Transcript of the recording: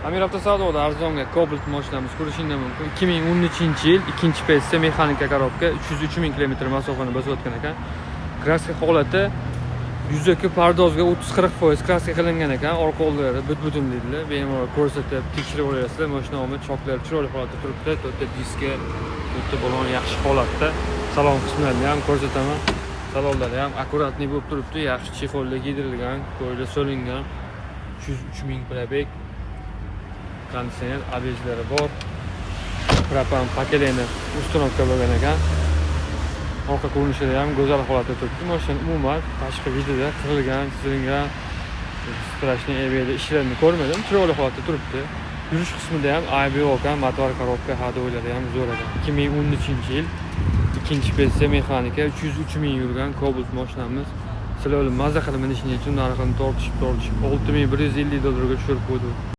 Amir Avtosavdoda arzonga Cobalt mashinamiz ko'rishinglar mumkin. 2013-yil, ikkinchi PSC, mexanika коробка, 303 ming kilometr masofani bosib o'tgan ekan. Краска holati yuzaki pardozga 30-40% краска qilingan ekan. Orqa oldilari but-butun deydilar. Bemalol ko'rsatib, tekshirib olasizlar. Mashina omad choklari chiroyli holatda turibdi. To'rtta diska, to'rtta balon yaxshi holatda. Salon qismlarini ham ko'rsataman. Salonlari ham аккуратный bo'lib turibdi. Yaxshi чехол lar kiydirilgan, ko'ylar solingan. 303 ming пробег. Konditsioner, ABSlari bor. Propan поколение установка bo'lgan ekan. Orqa ko'rinishida ham go'zal holatda turibdi. Mashina umuman tashqi вид ida qirilgan, chizilingan, страшный ebeyda ishlarni ko'rmadim. Chiroyli holatda turibdi. Yurish qismida ham aybi yo'q ekan, motor, коробка, ходовой lari ham zo'r ekan. 2013-yil, ikkinchi PSC, mexanika, 303 ming yurgan Cobalt mashinamiz. Sizlar maza qilib minishing uchun narxini tortishib, tortishib 6150 dollarga tushirib qo'ydi.